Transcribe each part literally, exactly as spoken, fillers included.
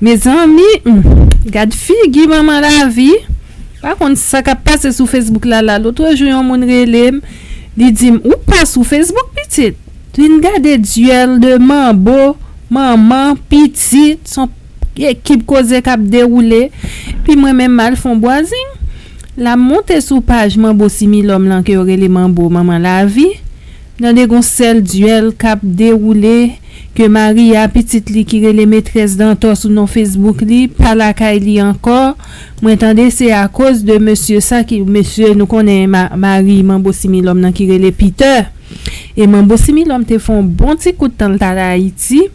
Mezanmi, hmm, gad figi manman lavi. Pa konn sa k ap pase sou Facebook la la. Lotrejou, yon moun rele m, li di m, "Ou pa sou Facebook, pitit? Vin gade dyèl de manbo, manman, pitit, son ekip koze k ap dewoule." Pi mwen menm, m al fè yon bwazing. La m monte sou paj Manbo Similòm lan ke yo rele Manbo Manman Lavi. Tande gon sèl dyèl k ap dewoule, ke Maria, pitit li ki rele Metrès Dantò sou non Facebook li, pa lakay li ankò. Mwen tande se akoz de mesye sa ki, mesye nou konnen ma-, mari Manbo Similòm nan ki rele Peter. E Manbo Similòm te fè yon bon ti kout tan l t al Ayiti.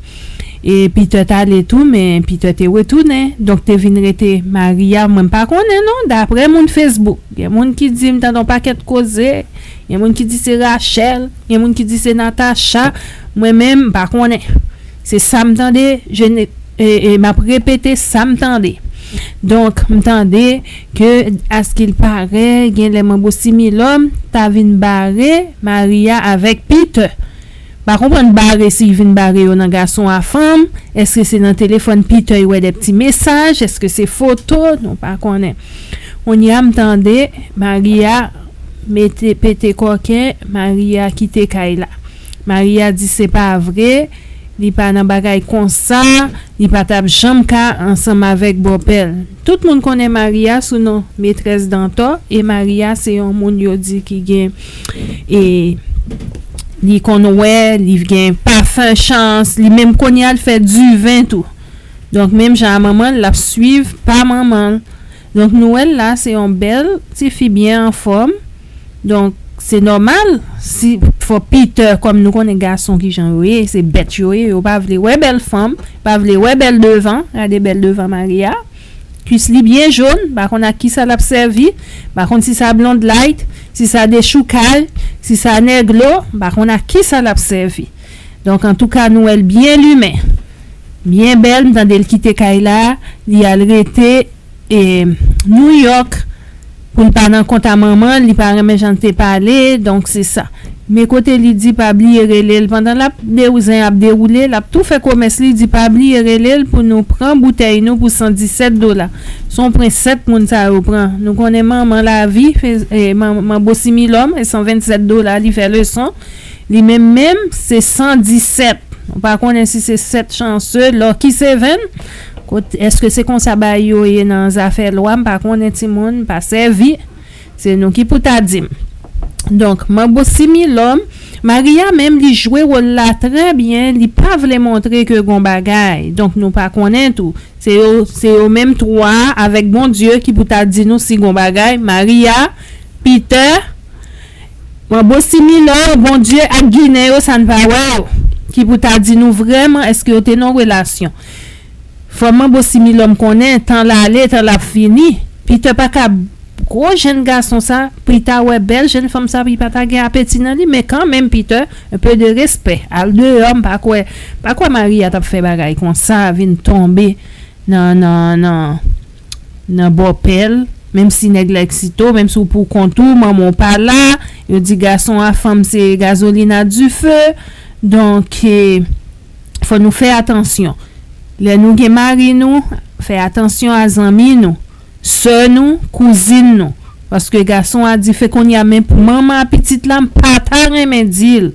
E Peter t ale tou, men Peter te retounen. Donk te vin rete Maria, mwen m pa konnen non, daprè moun Facebook. Gen moun ki di m tande yon pakèt koze, gen moun ki di se Rachel, gen moun ki di se Natacha. Mwen menm, m pa konnen. Se sa m tande, je ne, e, e m ap repete sa m tande. Donk, m tande ke, askilpare, gen lè Manbo Similòm ta vin bare Maria avèk Peter. Pa konprann bare si l vin bare yo nan gason a fanm, èske se nan telefòn Peter y wè de ti mesaj, èske se foto, nou pa konnen. Kounye a m tande Maria mete, pete kòken, Maria kite kay la. Maria di se pa vre, li pa nan bagay konsa, li pa t ap janm ka ansanm avèk bòpè l. Tout moun konnen Maria sou non Metrès Dantò, e Maria se yon moun yo di ki gen, e li konn wè, li gen pafen chans, li menm kounye a l fè diven tou. Donk, menm jan a manman l, l ap swiv pa manman l. Donk, nou wè l la, se yon bèl tifi byen anfòm. Donk, se nòmal, si fò Peter, kòm nou konnen gason ki jan yo ye, se bèt yo ye, yo pa vle wè bèl fanm, pa vle wè bèl devan, gade bèl devan Maria. Kwis li byen jòn, pa konn ak kisa l ap sèvi, pa konn si sa blond light, si sa dechoukay, si sa nèglo, pa konn ak kisa l ap sèvi. Donk, antouka, nou wè l byen limen, byen bèl, m tande l kite kay la, li al rete, e, New York, pou l pa nan kont a manman l, li pa renmen jan l te pale, donk se sa. Men kote li di pa bliye rele l, pandan l ap dewouzen ap dewoule, l ap tou fè komès, li di pa bliye rele l pou nou pran boutèy nou pou san disèt dola. Se yon pwen sèt moun sa yo pran. Nou konnen manman lavi, fe-, e, man-, manbo Similòm, e san vennsèt dola li fè leson. Li menm menm, se san disèt. Nou pa konnen si se sèt chanse, lucky seven. Kot, èske se konsa bagay yo ye nan zafè lwa? M pa konnen timoun, m pa sèvi. Se nou ki pou ta di m. Donk, manbo Similòm, Maria menm li jwe wòl la trè byen, li pa vle montre ke gon bagay. Donk, nou pa konnen tou. Se yo, se yo menm twa avèk Bondye ki pou ta di nou si gon bagay. Maria, Peter, manbo Similòm, Bondye ak Ginen yo, sa n pa wè yo. Ki pou ta di nou vrèman èske yo te nan relasyon. Fò manbo Similòm konnen, tan l ale, tan l ap fini. Peter pa ka gwo jèn gason sa, pou l ta wè bèl jèn fanm sa, pou l pa ta gen apeti nan li, men kanmenm, Peter, un peu de respect. Al deyò, m pa kwè, pa kwè Maria t ap fè bagay konsa, vin tonbe nan, nan, nan, nan bòpè l, menm si nèg la eksite w, menm si w pou kont ou, manman w pa la, yo di gason a fanm se gazolin a dife, donk, e, fò nou fè atansyon. Lè nou gen mari nou, fè atansyon a zanmi nou, sè nou, kouzin nou. Paske gason a dife kounye a, men pou manman a pitit la, m pa ta renmen di l.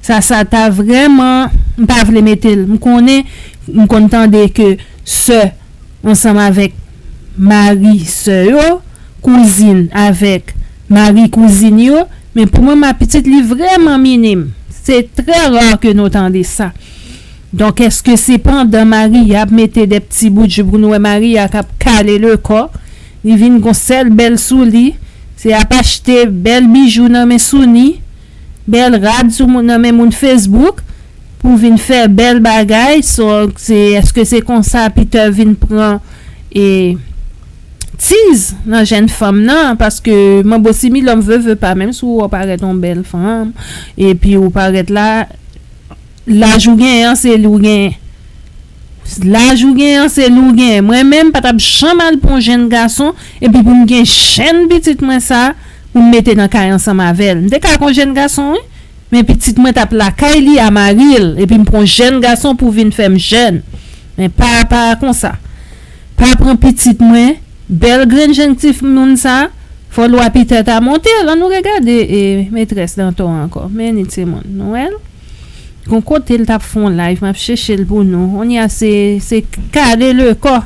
Sa, sa ta vrèman, m pa vle mete l. M konnen, m konn tande ke sè ansanm avèk mari sè yo, kouzin avèk mari kouzin yo, men pou manman pitit li vrèman minim. Se trè ra ke nou tande sa. Donk, èske se pandan Maria ap mete de pti bout jou pou nou wè Maria k ap kale le kò, li vin gon sèl bèl sou li, se ap achte bèl bijou nan men Souni, bèl rad sou moun, nan men moun Facebook, pou vin fè bèl bagay, so, se, èske se konsa Peter vin pran, e, tiz nan jèn fanm nan, paske manbo Similòm veve pa, menm si w parèt yon bèl fanm, epi w parèt la, laj ou genyen an, se li w genyen. Laj ou genyen an, se li w genyen. Mwen menm, pa t ap janm al pran yon jèn gason, epi pou m gen jèn pitit mwen sa, pou m mete nan kay ansanm avè l. M te ka ak yon jèn gason, wi. Men pitit mwen t ap lakay li a mari l, epi m pran yon jèn gason pou vin fè m jèn. Men pa, pa konsa. Pa pran pitit mwen, bèl grenn jenn timoun sa, fò lwa Pitè ta monte l. Ann nou regade e, metrès Danton ankò. Men ni timoun, nou wè l? Gon kote l t ap fè yon live, m ap chèche l pou nou. Kounye a se, se kale le kò.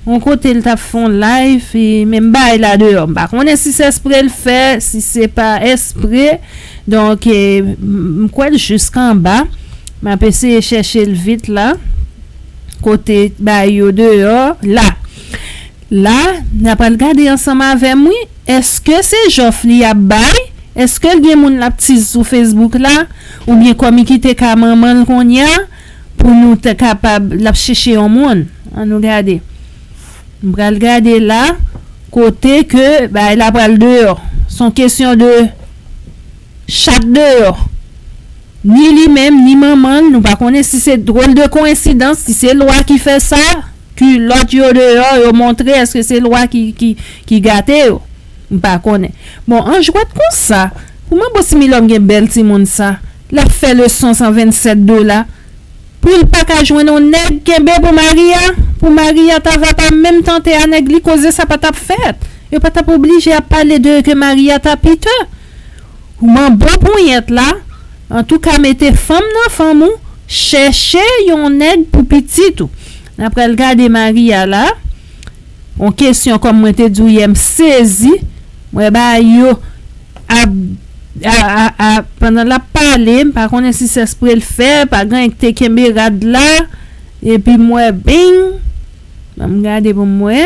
Gon kote l t ap fè yon live, e menm bagay la deyò. M pa konnen si se espre l fè, si se pa espre. Donk, e, m m kwè l jis anba. M ap eseye chèche l vit la. Kote bagay yo deyò la. La, n a pral gade ansanm avè m, wi. Èske se jòf li ap bay? Èske l gen moun l ap tiz sou Facebook la? Oubyen kòm li kite ka manman l kounye a? Pou nou te kapab, l ap chèche yon moun. Ann nou gade. M pral gade la, kote ke bagay la pral deyò. Se yon kesyon de chat deyò. Ni li menm, ni manman l, nou pa konnen si se dwòl de koyensidans, si se lwa ki fè sa, kilòt yo deyò, yo montre, èske se lwa ki, ki, ki gate yo? M pa konnen. Bon, an jwèt konsa, pou manbo Similòm gen bèl timoun sa, l ap fè leson san vennsèt dola, pou l pa ka jwenn yon nèg kenbe pou Maria, pou Maria ta va pa menm tante a nèg li, koze sa pa t ap fèt. Yo pa t ap oblije ap pale de ke Maria ta pite. Ou manbo ponyèt la, antouka mete fanm nan fanm ou, chèche yon nèg pou pitit ou. N ap pral gade Maria la. Yon kesyon kòm mwen te di w yè, m sezi. Mwen ba yo ap, a, a, a, pandan l ap pale, m pa konnen si se espre l fè, pa gen anyen ki te kenbe rad la. Epi m wè, bing! Ban m gade pou m wè.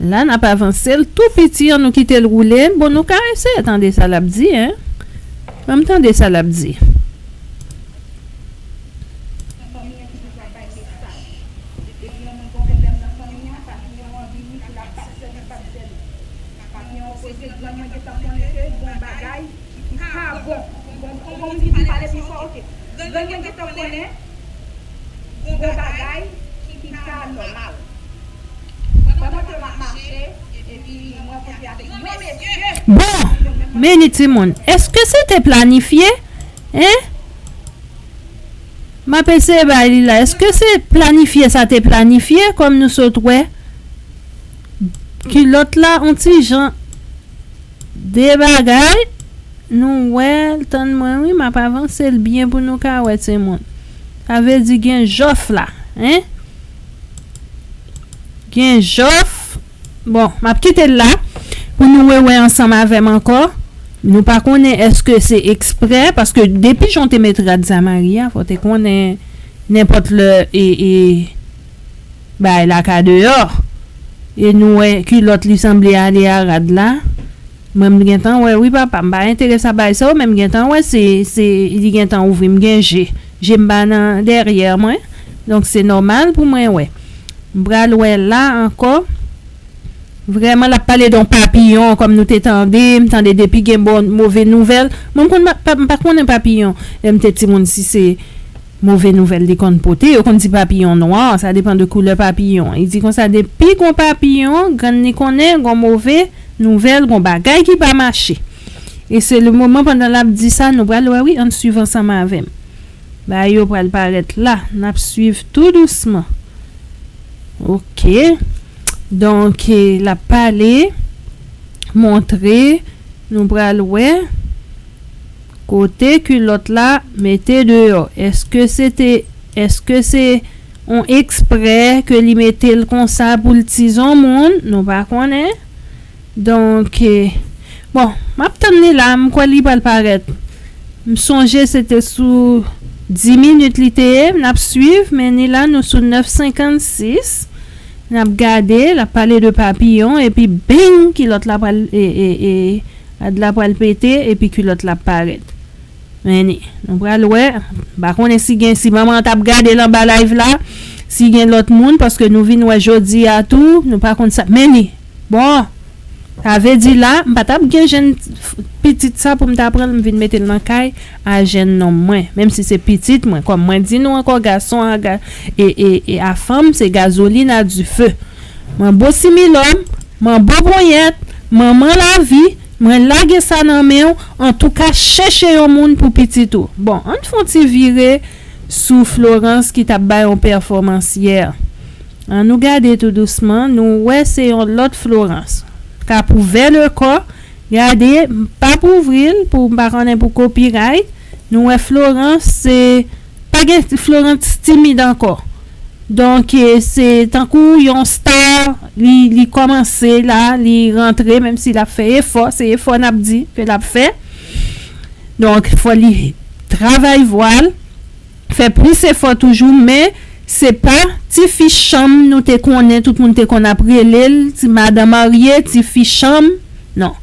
La, n ap avanse l tou piti an, nou kite l woule. Bon, nou ka eseye tande sa l ap di, en. Ban m tande sa l ap di. Fanmi an ki toujou ap bay mesaj. Depi yon moun gon pwoblèm nan fanmi an, papi an vini pou l ap pase li, pase li. Papi an poze grann mwen gentan konnen ke gon bagay ki pa bon. Gon, gon moun ki pou pale pi fò, oke. Grann mwen gentan konnen gon bagay ki pa nòmal. Pandan ke m ap mache, epi mwen kontre avèk yon mesye. Bon, men ni timoun, èske se te planifye? Hein? M ap eseye bay li la. Èske se planifye sa te planifye, kòm nou sot wè? Kilòt la, on ti jan de bagay. Nou wè l, tann mwen, wi, m ap avanse l byen pou nou ka wè, timoun. Sa vle di gen jòf la, en? Gen jòf. Bon, m ap kite l la pou nou rewè ansanm avè m ankò. Nou pa konnen èske se eksprè, paske depi jan w te met rad sa Maria, fò w te konnen nenpòt lè e, e, bagay la ka deyò. E nou wè kilòt li sanble ale a rad la. Mwen m gentan wè wi papa, m pa enterese a bagay sa yo, men m gentan wè se, se, li gentan ouvri, m gen je. Je m pa nan dèryè mwen. Donk se nòmal pou mwen wè. M pral wè la ankò. Vrèman, l ap pale de yon papiyon, kòm nou te tande, m tande depi gen bon, move nouvèl. Mwen, m konn pa, pa, m pa konnen papiyon, lè m te timoun, si se move nouvèl li konn pote. Yo konn di papiyon nwa, sa depann de koulè papiyon. Li di konsa, depi gon papiyon, grann li konnen, gon move nouvèl, gon bagay ki pa mache. E se le moman, pandan l ap di sa, nou pral wè, wi, ann swiv ansanm avè m. Bagay yo pral parèt la. N ap swiv tou dousman. Oke. Donk, eh, l ap pale, montre, nou pral wè kote kilòt la mete deyò. Èske se te, èske se on eksprè ke li mete l konsa pou l tizon moun? Nou pa konnen. Donk, eh, bon, m ap tann li la, m kwè li pral parèt. M sonje se te sou dis minit li te ye, n ap swiv, men ni la, nou sou nèf senkannsis. N ap gade, l ap pale de papiyon, epi bing, kilòt la pral, e, e, e, rad la pral pete, epi kilòt la ap parèt. Men ni, nou pral wè, m pa konnen si gen, si manman an t ap gade l anba live la, si gen lòt moun, paske nou vin wè jodi a tou, nou pa konn sa. Men ni, bon, sa vle di la, m pa t ap gen jèn f-, pitit sa pou m ta pran l, m vin mete l nan kay a jèn nonm mwen, menm si se pitit mwen. Kòm mwen di nou ankò, gason a ga-, e, e, e a fanm, se gazolin a dife. Mwen bo similòm, mwen bo ponyèt, manman lavi, mwen lage sa nan men w, antouka, chèche yon moun pou pitit ou. Bon, ann fè yon ti vire sou Florence ki t ap bay yon pèfòmans yè. Ann nou gade tou dousman, nou wè se yon lòt Florence. K ap ouvè le kò, gade, m p ap ouvri l pou m pa konnen pou copyright. Nou wè Florence, se pa gen Florence timid ankò. Donk, e, se tankou yon star, li, li kòmanse la, li rantre, menm si l ap fè efò, se efò n ap di ke l ap fè. Donk, fò li travay vwa l, fè plis efò toujou, men se pa tifi chanm nou te konnen, tout moun te konn ap rele l, ti madan marye, tifi chanm, non.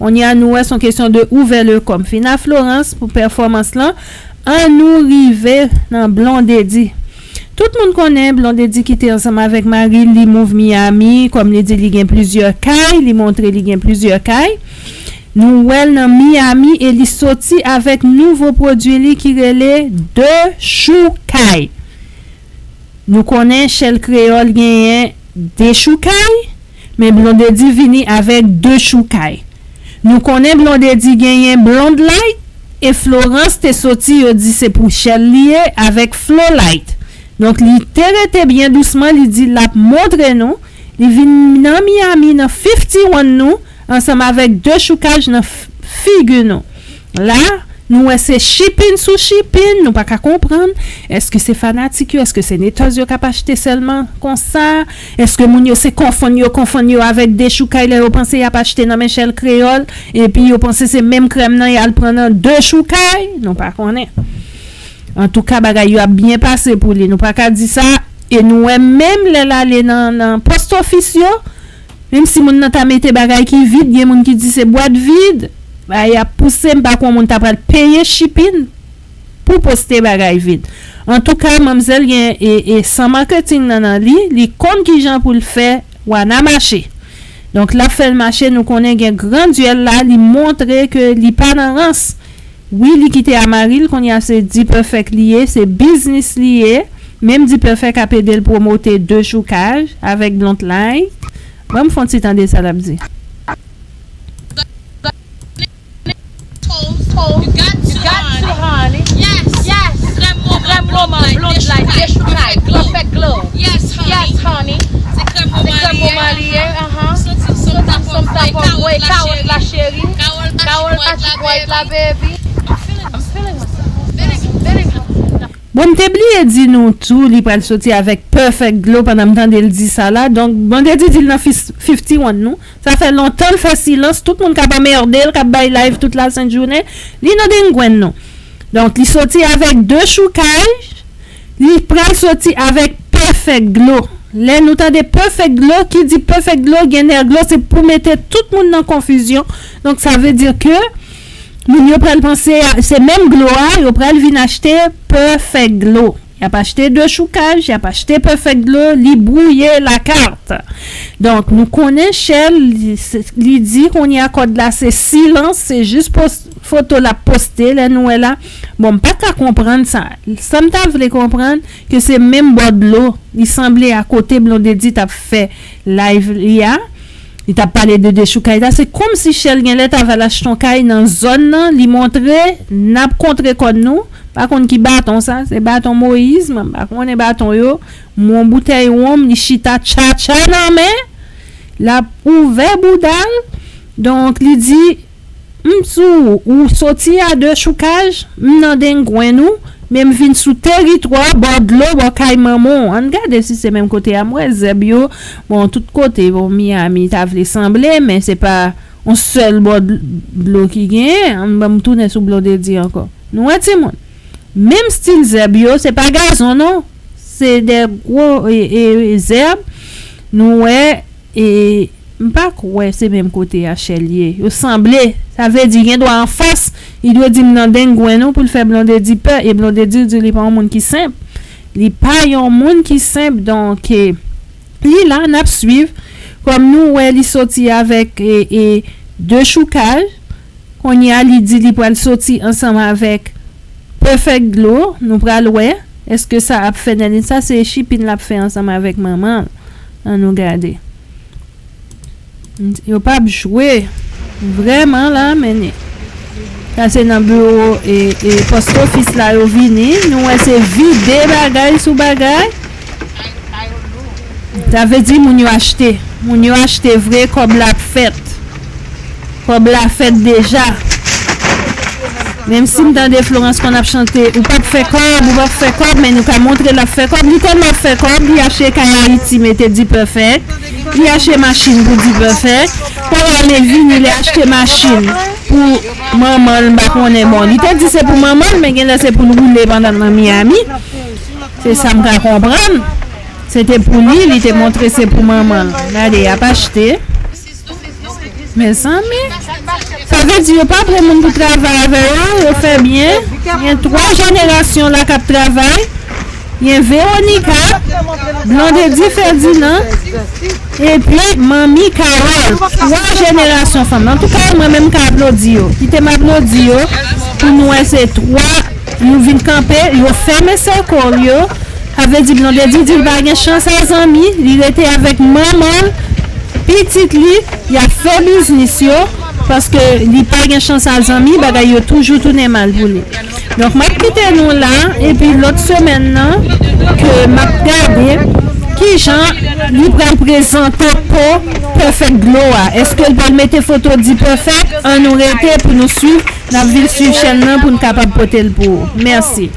Kounye a nou wè se yon kesyon de ouvè le kò. M fin a Florence pou pèfòmans lan, ann nou rive nan Blondedy. Tout moun konnen Blondedy ki te ansanm avèk mari l, li move Miami, kòm li di li gen plizyè kay, li montre li gen plizyè kay. Nou wè l nan Miami e li soti avèk nouvo pwodui li ki rele De Chou Kay. Nou konnen Shell Kreyòl genyen dechoukay, men Blondedy vini avèk de choukay. Nou konnen Blondedy genyen Blonde Light e Florence te soti, yo di se pou Shell li ye, avèk Flow Light. Donk, li te rete byen dousman, li di l ap montre nou, li vin nan Miami nan fifty one nou, ansanm avèk de choukaj nan f- figi nou. La, nou wè se chipin sou chipin, nou pa ka konprann. Èske se fanatik yo, èske se netòz yo k ap achte sèlman konsa? Èske moun yo se konfonn yo, konfonn yo avèk dechoukay lè yo panse y ap achte nan men Shell Kreyòl, epi yo panse se menm krèm nan y al pran nan dechoukay? Nou pa konnen. Antouka, bagay yo ap byen pase pou li, nou pa ka di sa. E nou wè menm lè l ale nan, nan post office yo, menm si moun nan ta mete bagay ki vid, gen moun ki di se bwat vid, bagay ap pouse, m pa kwè yon moun ta pral peye chipin pou poste bagay vid. Antouka, manmzèl gen e, e san marketing nan nan li, li konn kijan pou l fè Wana mache. Donk, l ap fè l mache, nou konnen gen gran dyèl la, li montre ke li pa nan rans. Wi, li kite a mari l, kounye a se D-Perfect li ye, se biznis li ye. Menm D-Perfect ap ede l pwomote dechoukaj avèk Blonde Light. Ban m fè yon ti tande sa l ap di. You got to, honey. Yes. Yes. Krèm moman, Blonde Light, dechoukay, perfect glow. Yes, honey. Se krèm moman li ye, uh-huh. Santi m sanm ta fè w bwè kawòt la, cheri. Kawòl Magic White la, baby. I'm feeling myself. Feeling myself. Bon, m te bliye di nou tou, li pral soti avèk Perfect Glow pandan m tande l di sa la. Donk, Blondedy di l nan fis- fifty one nou. Sa fè lontan l fè silans. Tout moun k ap anmède l, k ap bay live tout lasent jounen. Li nan dengwenn nou. Donk, li soti avèk dechoukaj. Li pral soti avèk Perfect Glow. Lè nou tande Perfect Glow, ki di Perfect Glow, gen nèg Glow, se pou mete tout moun nan konfizyon. Donk, sa vle di ke moun yo pral panse a, se menm Glow a, yo pral vin achte Perfect Glow. Y ap achte dechoukaj, y ap achte Perfect Glow, li bwouye lakat. Donk, nou konnen Shell, li, se- li di kounye a kòd la se silans, se jis pos- foto l ap poste, lè nou wè la. Bon, m pa ka konprann sa. Sa m ta vle konprann, ke se menm bò dlo, li sanble a kote Blondedy t ap fè live li a. Li t ap pale de dechoukay la. Se kòmsi Shell genlè ta va l achte yon kay nan zòn nan, li montre, n ap kontre kòd nou. Pa konn ki baton sa, se baton Moyiz, mwen pa konnen baton yo. Yon boutèy wonm, li chita tchatcha nan men, l ap ouvè bouda l. Donk, li di, m sou ou, ou soti a dechoukaj, m nan dengwenn ou, men m vin sou teritwa bò dlo, bò kay manman w. Ann gade si se menm kote a. M wè zèb yo, bon, tout kote, bon, Miami ta vle sanble, men se pa yon sèl bò dl- dlo ki genyen. Ann ban m tounen sou Blondedy ankò. Nou wè timoun. Menm stil zèb yo, se pa gazon non. Se de gwo e, e, e zèb. Nou wè, e m pa kwè se menm kote a Shell ye. Yo sanble. Sa vle di gen dwa anfas, li dwe di m nan dengwenn ou pou l fè Blondedy pè. E Blondedy di li pa yon moun ki senp. Li pa yon moun ki senp. Donk, e, li la, n ap swiv. Kòm nou wè, li soti avèk e, e, dechoukaj. Kounye a, li di li pral soti ansanm avèk Perfect Glow. Nou pral wè. Èske sa ap fè nan li? Sa se chipin l ap fè ansanm avèk manman l. Ann nou gade. Yo p ap jwe. Vrèman la, men. Sa se nan biwo e, e post ofis la yo vini. Nou wè se vide bagay sou bagay. Sa vle di moun yo achte. Moun yo achte vre, kòb la ap fèt. Kòb la fèt deja. Menm si m tande Florence konn ap chante, ou p ap fè kòb, ou p ap fè kòb, men nou ka montre l ap fè kòb. Li tèlman ap fè kòb, li achte kay Ayiti, mete Diperfect. Li achte machin pou Diperfect. Pou ale vini, li achte machin pou manman l, m pa konnen. Bon, li te di se pou manman l, men genlè se pou l woule pandan l nan Miami. Se sa m ka konprann. Se te pou li, li te montre se pou manman l. Gade, y ap achte. Mezanmi, sa vle di yo pa pran moun pou travay avè yo, yo fè byen. Gen twa jenerasyon la k ap travay. Gen Veronica, Blondedy Ferdinand, epi Manmi Carole. Twa jenerasyon fanm. Antouka, mwen menm m ka aplodi yo. Kite m aplodi yo pou nou wè se twa, yo vin kanpe, yo fèmen sèkòl yo. Sa vle di Blondedy di l pa gen chans a zanmi, li rete avèk manman l, pitit li, y ap fè biznis yo, paske li pa gen chans a zanmi, bagay yo toujou tounen mal pou li. Donk, m ap kite nou la, epi lòt semèn nan, ke m ap gade kijan li pral prezante po Perfect Glow a. Èske l pral mete foto Diperfect? Ann nou rete pou nou swiv, n ap vin swiv chèn nan pou n kapab pote l pou ou. Mèsi.